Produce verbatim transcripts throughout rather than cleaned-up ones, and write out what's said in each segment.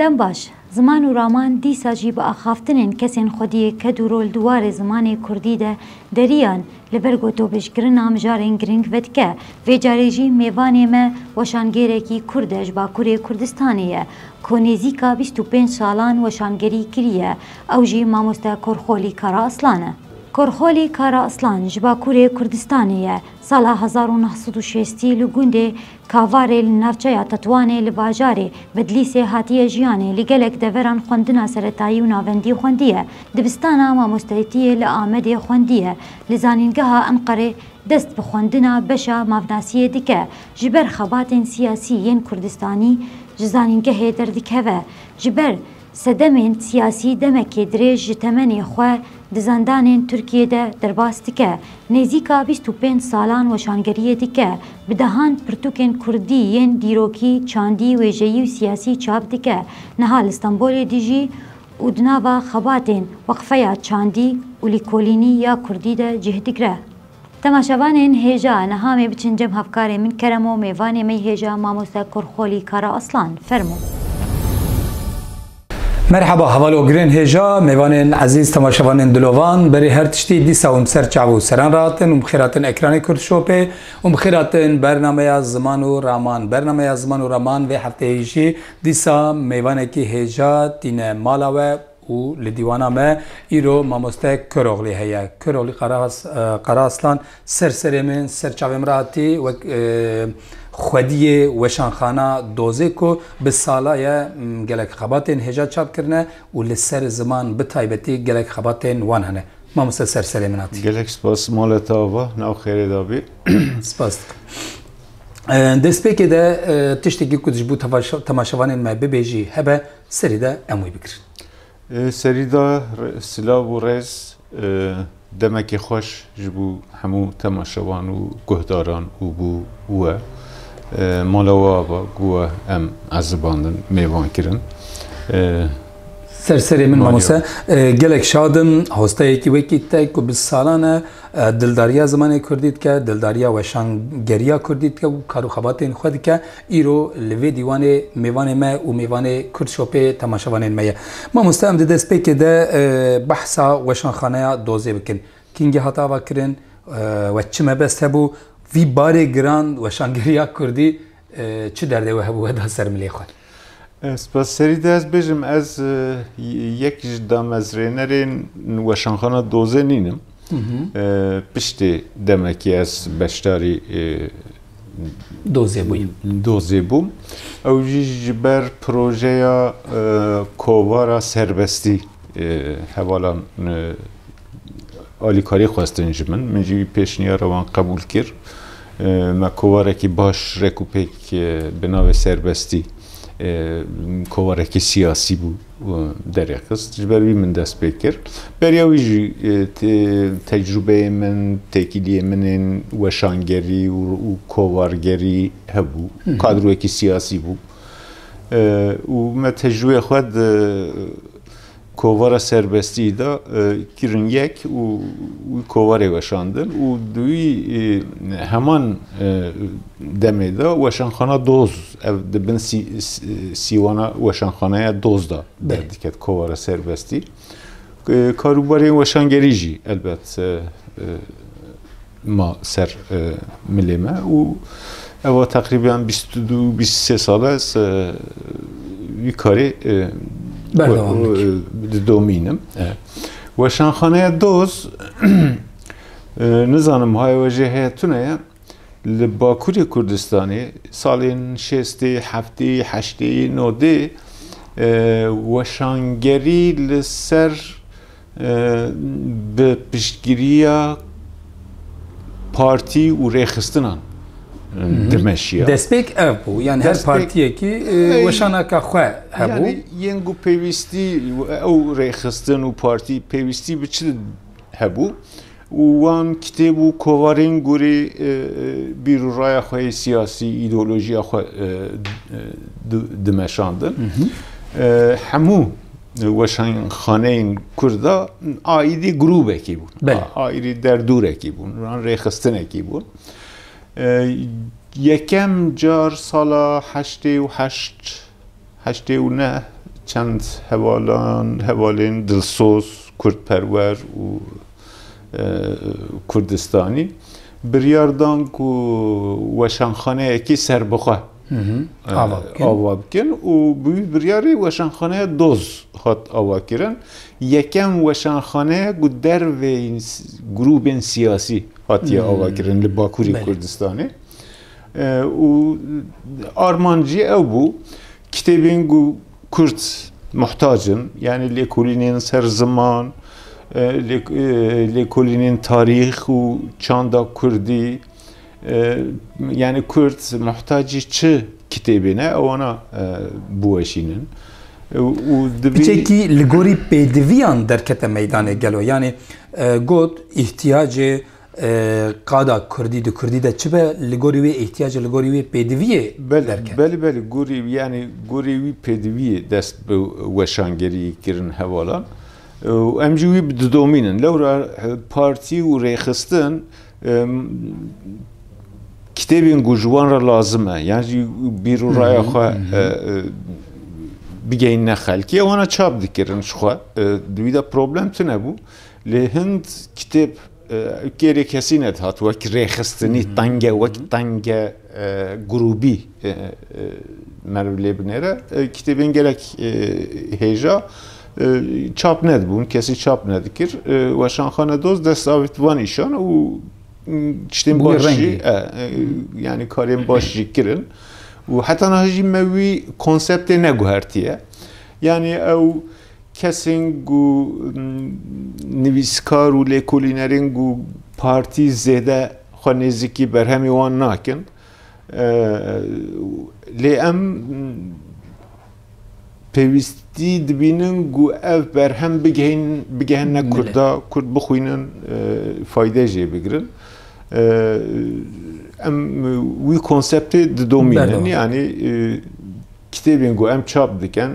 Dem baş, ziman û raman dîsa jî bi axaftinên kesên xwediyê ked û rol di warê zimanê kurdî de deriyan li ber gotobêjkirina mijarên girîng vedike. Vê carê jî mêvanê me weşangêrekî kurd e, ji Bakurê Kurdistanê ye, ku nêzîka bîst û pênc salan weşangerî kiriye. Ew jî mamoste Korxolî Karaaslan e. Korxolî Karaaslan ji Bakurê Kurdistanê ye. Sala hezar û neh sed û şêstî li gundê Kavarê li navçeya Tetwanê li bajarê Bedlîsê hatiye jiyanê, li gelek deveran xwendina seretayî û navendî xwendiye. Dibistana mamosteytiyê li Amedê xwendiye. Li Zanîngeha Enqerê dest bi xwendina beşa mavnasiyê dike. Ji ber xebatên siyasî yên Kurdistanî ji zanîngehê derdikeve. Ji ber sedemên siyasî demekê dirêj ji temenê xwe di zendanên Tirkiyê de derbas dike. Nêzîka bîst û pênc salan weşangeriyê dike. Bi dehan pirtûkên kurdî yên dîrokî, çandî, wêjeyî û siyasî çap dike. Niha li Stenbolê dijî û di nava xebatên Weqfeya Çandî û Lîkolînî ya Kurdî de cih digre. Temaşevanên hêja, niha em ê biçin cem hevkarê min Kerem û mêvanê me yê hêja mamoste Korxolî Karaaslan. Fermo. Merhaba, hevalogirên hêja, mêvanên ezîz, temaşevanên dilovan, berî her tiştî dîsa hûn ser çav û seran rahatin û bi xêr hatin ekranê Kurdshopê û bi xêr hatin bernameya Ziman û Raman. Bernameya Ziman û Raman vê hefteyê jî dîsa mêvanekî hêja tîne mala we û li dîwana me îro mamoste Köroğlu heye. Köroğlu Karahas-, e, Karaaslan ser serê min, ser çavê min re hatî, wek, e, xwediyê weşanxana Dozê ku bi sala ye, m, gelek xebatên hêja çap kirine û li ser ziman bi taybetî gelek xebatên wan hene. Mamoste ser serê min hatî. Gelek spas, mala te ava, nav xêrê de bî. Spas dikim. E, destpêkê de, e, tiştekî ku ji bo temaşe-, temaşevanên me bibêjî hebe, serî de em wî bigirin. E, serî de re-, silav û rêz, e, demekê xweş ji bo hemû temaşevan û guhdaran û bo we. E, mala we ava ku we em ezibandin, mêvan kirin. E, Ser serê min, Maliye. Mamoste. E, gelek şad im, hostayekî wekî te ku bi salan e, e, dildariya zimanê kurdî dike, dildariya weşangeriya kurdî dike û kar û xebatên xwe dike. Îro li vê dîwanê mêvanê me û mêvanê Kurdshopê temaşevanên me ye. Mamoste, em di destpêkê de, e, behsa weşanxaneya Dozê bikin. Kîngî hat ava kirin, e, we çi mebest hebû, vî barê giran weşangeriya kurdî, e, çi derdê we hebû we da ser milê xwe? E, spas. Serî de ez bêjim, ez, e, yek ji damezrênerên weşanxana Dozê nînim. Hı hı. E, piştê demekî ez beşdarî, e, Dozê bûyî. Dozê bûm. Ew jî ji ber projeya, e, kovara serbestî, e, hevalan, e, alîkarî xwestin ji min. Min jî pêşniyara wan qebûl kir. E, me kovarekî baş, rêk û pêk, e, bi navê serbestî, e, kovarekî siyasî bû, e, derêxist. Ji ber wî min dest pê kir. Beriya wî jî, e, te-, tecrûbeyê min, têkiliyê min ên weşangerî û, û kovargerî hebû. Hı hı. Kadroyekî siyasî bû. E, û me tecrûbeyê xwe di kovara serbestî de, e, kirin yek û, û kovarê weşandin û di wî, e, heman, e, demê de weşanxana Doz, ev di bin sî-, sî-, sîwana weşanxaneya Doz de Belê. Derdiket kovara serbestî. E, karûbarên weşangerî jî elbet, e, e, ma ser, e, milê me û eva teqrîben bîst û du, bîst û sê sal e ez, e, vî karê, e, Berdewam e, dike. E, didomînim. E. Weşanxaneya Doz, e, nizanim haya we jê heye tune ye. Li Bakurê Kurdistanê salên şêstê, heftê, heştê, nodê, e, weşangerî li ser, e, bi piştgiriya partî û rêxistinan, e, Hı hı. dimeşiya. Destpêk ev bû. Yani her Destpêk partiyekî, e, Ey, weşanaka xwe hebû. Yani yên ku pêwîstî ew rêxistin û partî pêwîstî bi çi hebû? Û wan kitêb û kovarên gorî, e, e, bîr û raya xwe yê siyasî, îdeolojiya xwe, e, e, di-, dimeşandin. Hı hı. E, hemû weşanxaneyên Kurda aîdî grûbekî bûn. Belê. A-, aîdî derdûrekî bûn, yan rêxistinekî bûn. E, yekem car sala heştê û heşt, heştê û neh, Çend hevalan, hevalên dilsoz, kurdperwer û, e, Kurdistanî biryar dan ku weşanxaneyekî serbixwe, Hı hı. e, Ava bikin. ava bikin û bi wî biryarî weşanxaneya Doz hat avakirin. Yekem weşanxane ku derveyî s-, grûbên siyasî hatiye Hmm. avakirin li Bakurê Belê. Kurdistanê. E, û armanc jî ew bû, kitêbên ku Kurd muhtac in, yani lêkolînên ser ziman, e, lê-, e, lêkolînên tarîx û çanda Kurdî, e, yani Kurd muhtacî çi kitêbê ne, ewana, e, biweşînin. E, û divê Piçekî li gorî pêdiviyan derkete meydanê gelo. Yani, e, got, îhtiyacê, e, qada Kurdî di Kurdî de çi be, li gorî wê îhtiyacê, li gorî wê pêdiviyê Belê, derket. belê, belê, gorî, yani gorî wî pêdiviyê dest bi weşangeriyê kirin hevalan. E, û em jî wî didomînin. Lewra, e, partî û rêxistin, e, kitêbên ku ji wan re lazim e, yan jî bîr û Hı hı, raya xwe, hı hı. e, e, bigeyîne xelkê, wana çap dikirin ji xwe. E, di wî de problem tune bû. Lê hind kitêb, e, kêrê kesî nedihat, wek rêxistinî Hı hı. tenge, wek tenge, e, grûbî, e, e, meriv lê binêre. E, kitêbên gelek, e, hêja, e, çap nedibûn, kesî çap nedikir. E, Weşanxane Doz dest avêt van îşan û, m, tiştên Bûye baş jî, rengê. e, e, yani karên baş jî kirin. Û heta niha jî me wî konseptê neguhertiye. Yani ew kesên ku, m, nivîskar û lêkolînerên ku partî zêde xwe nêzîkî berhemê wan nakin. E, lê em, m, pêwîstî dibînin ku ev berhem bigehîn-, bigehine Belê. Kurda, Kurd bixwînin, e, fayde jê bigirin. E, em wî konseptê didomînin. Berdewam. Yani, e, kitêbên ku em çap dikin,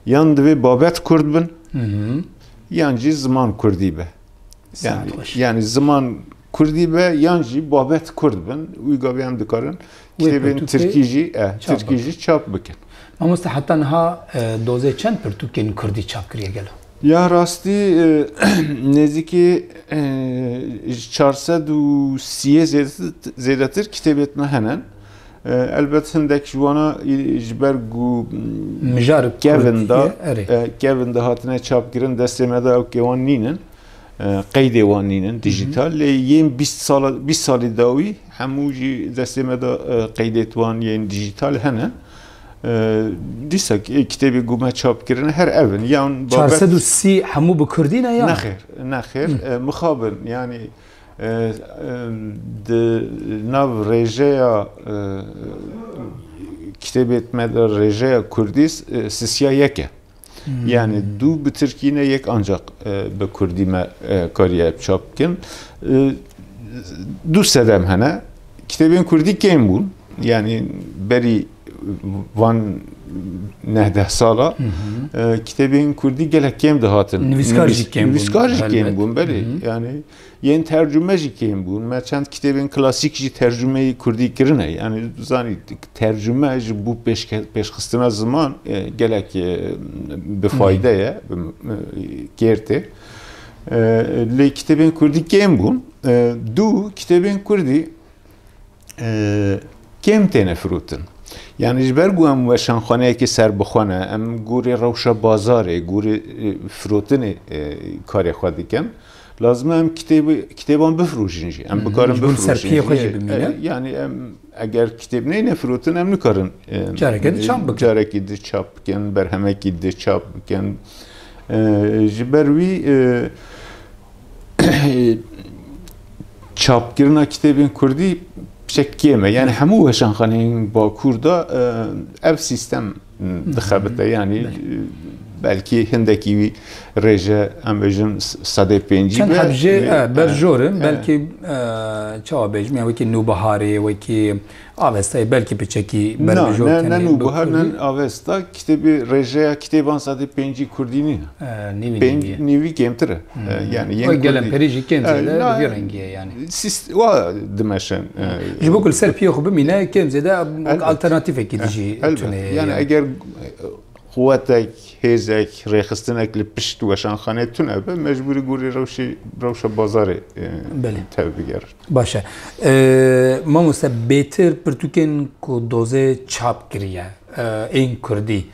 yan divê babet Kurd bin, Hı hı. yan jî ziman Kurdî be. Saet Yani, xweş. yani ziman Kurdî be, yan jî babet Kurd bin, wî gavê em dikarin Wê kitêbên pirtûkê Tirkî jî, e, çap Tirkî bikin. jî çap bikin. Mamoste, heta niha, e, dozê çend pirtûkên Kurdî çap kiriye gelo? Ya rastî, e, nêzîkî, e, ji çar sed û sî zêde-, zêdetir kitêbêt me hene. E, elbet hindek ji wana, e, ji ber ku, m, Mijar kevin Kurdî da, ye, erê. e, kevin da hatine çapkirin, destê me de ew kêwan nînin. E, qeydê wan nînin, Hı hı. dijital. Lê yên bîst sala, bîst salî dawî hemû jî destê me de, e, qeydêt wan yên dijital hene. E, dîsa ki-, kitêbê ku me çap kirine her ev in. Yan babet Çar sed û sî hemû bi Kurdî ne ya? Nexêr, nexêr. Hı. E, mixabin, yani, e, e, di nav rêjeya, e, kitêbê me de rêjeya Kurdî, e, sisiya yek e. Hmm. Yani du bi Tirkî ne, yek ancak, e, bi Kurdî me, e, kariye çap bikin. E, du sedem hene. Kitêbên Kurdî kêm bûn. Yani berî van nehdeh sala, Hı hı. e, kitêbên Kurdî gelek kêm dihatin. Nivîskar Nivîs-, jî kêm bûn, nivîskar jî kêm helbet. bûn, belê. Hı hı. Yani yên tercûme jî kêm bûn. Me çend kitêbên klasîk jî tercûmeyî Kurdî kirine. Yani zanî tercûme ji bo pêşke-, pêşxistina ziman, e, gelek, e, bi Hı hı. fayde ye, bi, e, kêr tê. E, lê kitêbên Kurdî kêm bûn. E, du, kitêbên Kurdî, e, kêm têne firotin. Yani ji ber ku em weşanxaneyekî serbixwe ne, em gorê rewşa bazarê, gorê, e, firotinê, e, karê xwe dikin. Lazim e em kitêbi-, kitêban bifirojin jî. Em Hı hı. bikarin Ji bo bifirojin serpiyê jî. xwe jî E, bimîne. e, yani em eger kitêb neyne firotin, em nikarin, e, Carekê di çap bikin. carekî di çap bikin, berhemekî di çap bikin. E, ji ber wî, e, çapkirina kitêbên Kurdî piçek kêm e. Yani hemû weşanxaneyên Bakur de, e, ev sîstem, m, dixebite. Yani, Belê. e, belkî hindekî wî rêje, em bêjin, s-, sedê pêncî Çend be. heb jê, Wî, e, berjor in, e, e. belkî, e, çawa bêjim, ya wekî Nûbiharê, wekî Avestayê, belkî piçekî Na, berbijor ne, tenê ne bi Nûbihar, Kurdî. ne Avesta, kitêbê, rêjeya kitêban sedê pêncî Kurdî nîne. E, nîvî Pênc, nîvî ye. nîvî kêmtir e. Hmm. E, yani yên Wek Kurdî. Gelemperî jî kêm E, zêde na, bi vî rengî ye yani. sist-, wa dimeşin, e. Ji bo ku li ser piyê xwe bimîne, kêm zêde Elbet. alternatîfekî E, dijî elbet. tune ye Yani yani. eger, e, quwetek, hêzek, rêxistinek li pişt weşanxanê tune be, mecbûrî gorî rewşê, rewşa bazarê, e, Belê. Tev bigerin. Baş e. Mamoste, bêtir pirtûkên ku dozê çap kiriye, e, ên kurdî,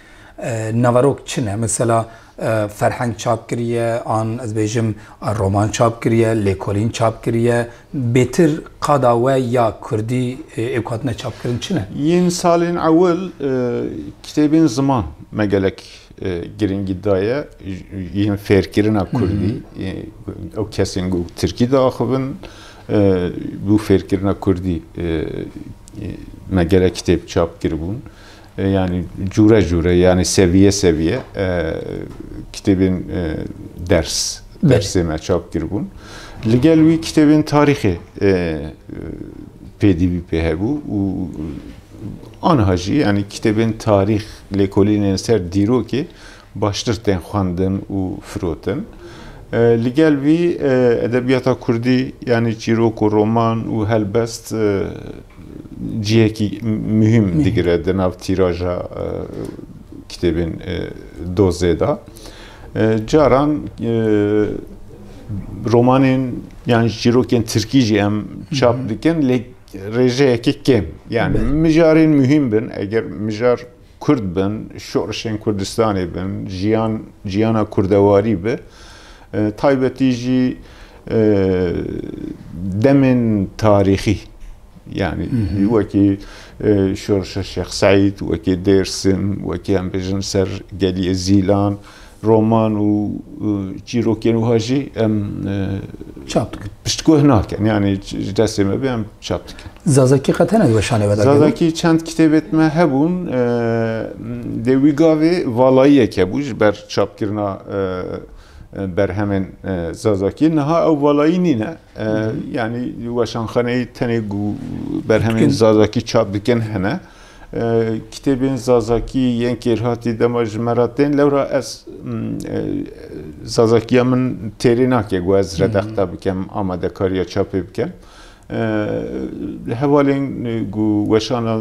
e, naverok çi ne? Mesela, e, ferheng çap kiriye, an ez bêjim, e, roman çap kiriye, lêkolîn çap kiriye. Bêtir qada we ya kurdî, e, ê ku hatine çapkirin çi ne? Yên salên ewil, e, kitêbên ziman me gelek, e, giringî daye. Yên fêrkirina kurdî, e, ew kesên ku tirkî diaxivin, e, bo fêrkirina kurdî, e, e, me gelek kitêb çap kiribûn. E, yanî cûre cûre, yanî seviye seviye, e, kitêbên, e, ders, Belê. Dersê me çap kiribûn. Li gel wî kitêbên tarîxê, e, e, pêdivî pê hebû û aniha jî, yanî kitêbên tarîx, lêkolînên ser dîrokê baştir tên xwendin û firotin. E, li gel vî, e, edebiyata kurdî, yanî çîrok û roman û helbest, e, cihekî muhîm Muhîm. Digire di nav tîraja, e, kitêbên, e, dozê de. E, caran, e, romanên yan çîrokên tirkî jî em çap Hı hı. Dikin, lê rêjeyekê kêm. Yani Belê. Mijarên muhîm bin, eger mijar kurd bin, şorişên Kurdistanê bin, jiyan, jiyana kurdewarî bi, e, taybetî jî, e, demên tarîxî, yani Hı hı. Wekî, e, şorişa Şêx Seîd, wekî Dêrsim, wekî em bêjin ser Geliyê Zîlan, roman û, e, çîrokên wiha jî em, e, Çap dikin. Piştguh nakin. Yani ji destê me bê em çap dikin. Zazakî qet hene di weşanê we de? Zazakî çend kitêbêt me hebûn, e, dê wî gavê valayiyek hebû ji ber çapkirina, e, e, berhemên, e, Zazakî. Niha ew valayî nîne. E, Hı hı. Yani weşanxaneyî tenê ku berhemên Dikin. Zazakî çap dikin hene. E, kitêbên Zazakî yên kêrhatî dema ji me re tên, lewra ez, m, e, Zazakiya min têrê nake ku ez Hı hı. Redexte bikem, amadekariya çapê bikem. E, hevalên, e, ku weşana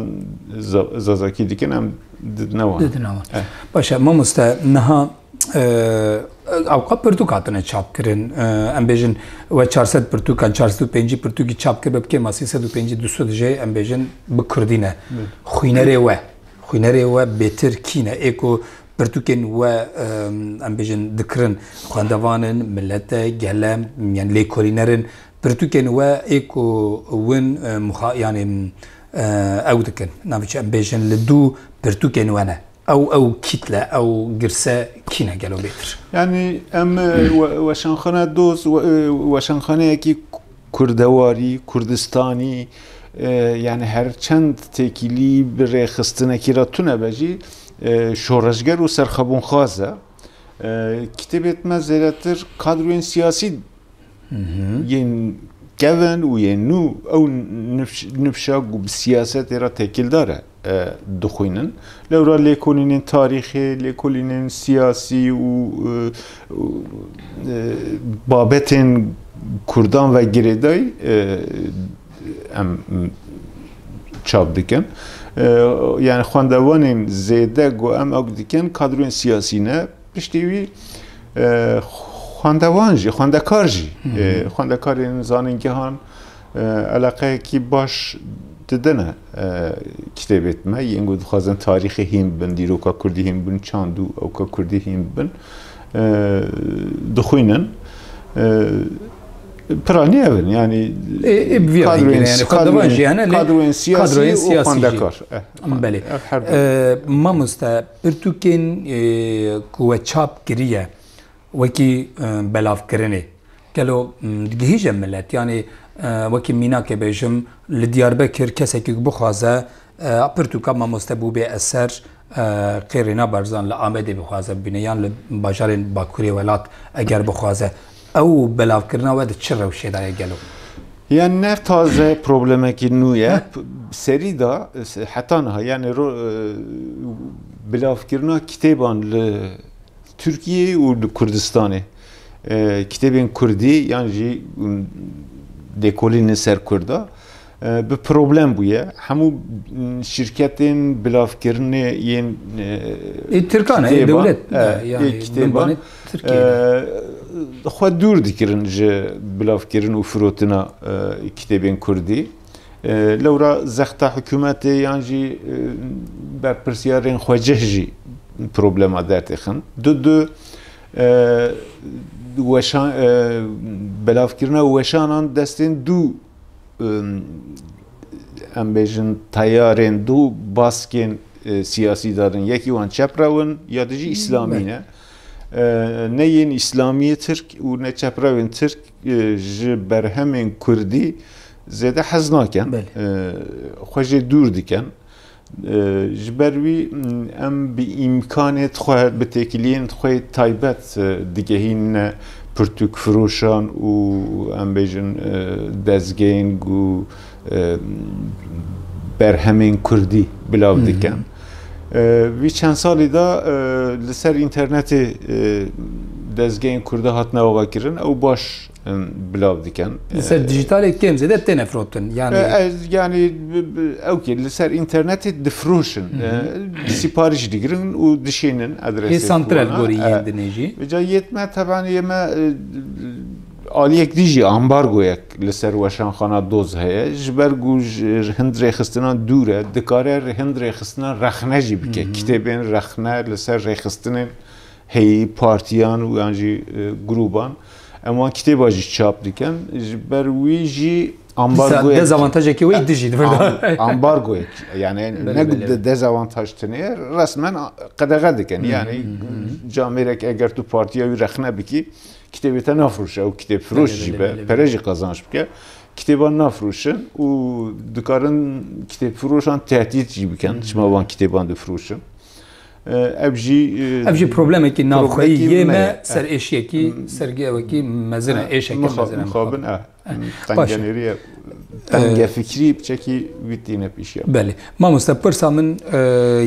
Za-, Zazakî dikin, em didine wan. Didine wan. Evet. Baş e, mamoste, niha, e, ewqa pirtûk hatine çapkirin. E, em bêjin, we çar sed pirtûkan, çar sed û pêncî pirtûkî çap kiribe, bi kêma sê sed û pêncî du sed jê, em bêjin, bi kurdî ne. Evet. Xwînerê we, xwînerê we bêtir kî ne? Ê ku pirtûkên we, e, em bêjin, dikirin, xwendevan in, milet e, gel e, yani lêkolîner in. Pirtûkên we ê ku win, e, muxa-, yani, e, ew dikin. Navê çi em bêjin, li dû pirtûkên we ne. Ew, ew kîtle, ew girse kî ne gelo bêtir? Yani em, e, we-, weşanxane doz, we-, e, weşanxaneyekî kurdewarî, kurdistanî, e, yani her çend têkilî bi rêxistinekî re tune be jî, e, şoreşger û serxwebûnxwaz e. E, kitêbêt me zêdetir kadroyên siyasî Hı hı. yên kevin û yên nû, ew nifş-, nifşa ku bi siyasetê re têkildar e, e, dixwînin. Lewra lêkolînên tarîxê, lêkolînên siyasî û, e, û, e, babetên Kurdan ve girêdayî, e, em çap dikin. E, yani xwendevanên zêde ku em ew dikin, kadroyên siyasî ne. Piştî wî, e, xwendevan jî, xwendekar jî, Hı hı. E, xwendekarên zanîngehan, e, eleqeyekî baş didine, e, kitêbêt me. Yên ku dixwazin tarîxê hîn bibin, dîroka kurdî hîn bibin, çand û ewka kurdî hîn bibin, e, dixwînin. E, pira nî ev in, yani Ê, ê bi vî kadroyên, rengî ne, yani kadroyên, xwendevan jî hene, lê kadroyên siyasî kadroyên û siyasî jî. Xwendekar. Eh, Belê. Ev her du. E, mamoste, pirtûkên, e, ku we çap kiriye, wekî, e, belavkirinê. Gelo, m, digihîje milet, yani, e, wekî mînakê bêjim, li Diyarbekir kesekî ku bixwaze, e, pirtûka mamoste bû bê eser, e, Qêrîna Barzan li Amedê bixwaze bibîne, yan li bajarên Bakurê welat eger bixwaze, ew belavkirina we di çi rewşê de ye gelo? Yani ne taze problemekî nû ye. Heh. Serî de, heta niha, yani ro-, e, belavkirina kitêban li Tirkiyeyê û li Kurdistanê, e, kitêbên kurdî yan jî, m, lêkolînên ser kurda, E, bi problem bûye. Hemû, m, şirketên bilavkirinê yên, e, Ê Tirkan e, ê kitêba, dewlet e, e, yani ê kitêba, binbanê Tirkiye. E, xwe dûr dikirin ji bilavkirin û firotina, e, kitêbên kurdî. E, lewra zexta hikûmetê yan jî, e, berpirsiyarên xwecih jî problema dertêxin. Du du, e, weşan, e, belavkirina weşanan destên du, e, em bêjin teyarên du baskên, e, siyasî darin. Yekî wan çeprew in, ya dijî îslamî ne. E, ne yên îslamiyê tirk û ne çeprewên tirk, e, ji berhemên kurdî zêde hez nakin. Belê. E, xwe jê dûr dikin. E, ji ber wî, m, em bi îmkanê xwe, bi têkiliyên xwe taybet, e, digehînine pirtûkfiroşan û, em bêjin, e, dezgehên ku, e, berhemên kurdî bilav Hı hı. dikin. E, vî çend salî de, e, li ser înternetê, e, dezgehên kurdî hatine avakirin, ew baş, em, bilav dikin. Li ser E, dijitalê kêm zêde têne firotin. Yani E, e, yani, bi, bi, ew ki li ser înternetê difroşin, Hı hı. e, sipariş digirin û dişênin adresê Hê santral wana. gorî E, yên dinê jî. Vêca yê me, teban yê me, e, aliyek dî jî ambargoyek li ser weşanxana Doz heye. Ji ber ku ji, ji hind rêxistinan dûr e, dikare hind rêxistinan rexne jî bike. Hı hı. Kitêbên rexne li ser rêxistinên heyî partiyan û yan jî, e, grûban. Em wan kitêba jî çap dikin. Ji ber wî jî Dîsa ambargoyek, dezavantajekî wê dijî di vir de. am-, ambargoyek. Yani Belê, ne belê. de-, dezavantaj tine ye, resmen a-, qedexe dikin. Hı hı, Yani hı hı. camêrek eger tu partiya wî rexne bikî, kitêbê te nafroşe, ew kitêb firoş Belê, jî belê, be, belê, pere belê. jî qazanç bike. Kitêban nafroşin û dikarin kitêb firoşan tehdît jî bikin. Hı hı. Çima wan kitêban difroşin? E, ev jî, e, Ev jî problemekî navxweyî problemekî yê me me ye. ser êşiyekî, Hmm. sergiyewekî mezin e, E, êşeke mixab-, mezin e, mixabin, mixabin. e. E, Hmm, baş e. tengenêrî ye, E, tenge fikrî biçekî wî tîne pêşiya. Belê. Mamoste, pirsa min, e,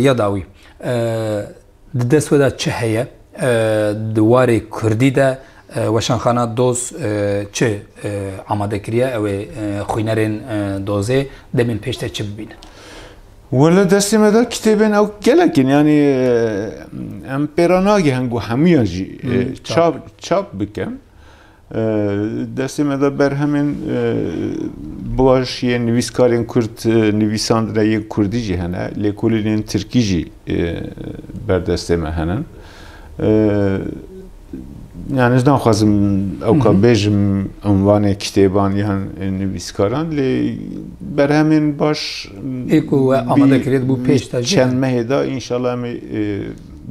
ya dawî. E, di dest we de çi heye? E, di warê kurdî de, e, weşanxana Doz, e, çi, e, amade kiriye? Ew ê, e, xwînerên, e, Dozê demên pêş de çi bibînin? Wele destê me de kitêbên ew gelek in, yanî, e, em pêra nagihin ku hemûyan jî, e, Hmm, çap. çap, çap bikin. E, destê me de berhemên, e, baş yên nivîskarên kurd, e, nivîsandine yên kurdî jî hene, lêkolînên tirkî jî, e, ber destê me henin. E, Yani ez naxwazim ewka Hı hı. bêjim unvanê kitêban yan nivîskaran, lê berhemên baş Ê ku we amade bi-, kirêt bû bi pêş de jî çend hene. mehê de înşallah em ê, e,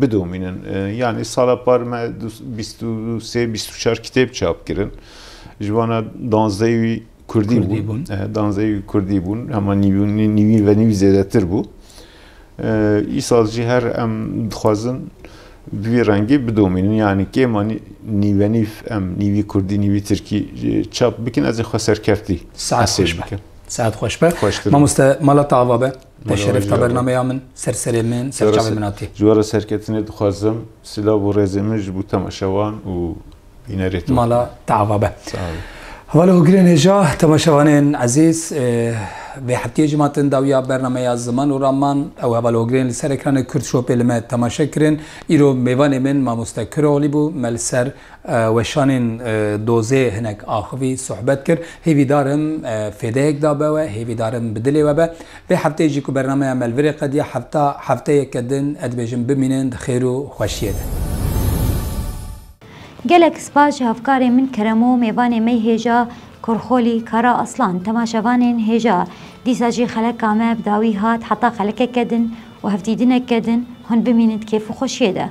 bidomînin. E, yani sala par me du-, bîst û sê bîst û çar kitêb çap kirin. Ji vana danzdehê wî kurdî Kurdî bûn. bûn. E, danzdehê wî kurdî bûn. Hema nîvî, nîvî ve nîvî zêdetir bû. E, îsal jî her em dixwazin bi vî rengî bidomînin. Yani kêma nî-, nîvenîv em nîvî kurdî, nîvî tirkî, e, çap bikin, ez ê xwe serkeftî Saet hesêb xweş be. bikim. Saet xweş be. Xweştir. Mamoste, mala te ava be. Te Mala şeref we ta ji bernameya min, ser serê min, ser Ji we re çavê se-, min hatî. ji we re serketinê dixwazim. Silav û rêzê min ji bo temaşevan û bînerê te. Mala te ava be. Sağ ol. Hevalogirên hêja, temaşevanên ezîz, e, vê heftiyê jî ma tin dawiya bernameya Ziman û Raman. Ew hevalogirên li ser ekranê Kurd Shopê li me temaşe kirin. Îro mêvanê min Mamoste Kuroğlu bû. Me li ser, e, weşanên, e, Dozê hinek axivî sohbet kir. Hêvîdar im, e, fêdeyek da be we, hêvîdar im bi dilê we be. Vê hefteyê jî ku bernameya me li virê qediya, hefta, hefteyeke din, ez dibêjim bimînin di xêr û xweşiyê de. Gelek spas ji hevkarê min Keremo, mêvanê me yê hêja Kurxolî, Kara Aslan, temaşevanên hêja. Dîsa jî xeleka me bi dawî hat, heta xelekeke din û hevdîdineke din hûn bimînin di kêf û xweşiyê de.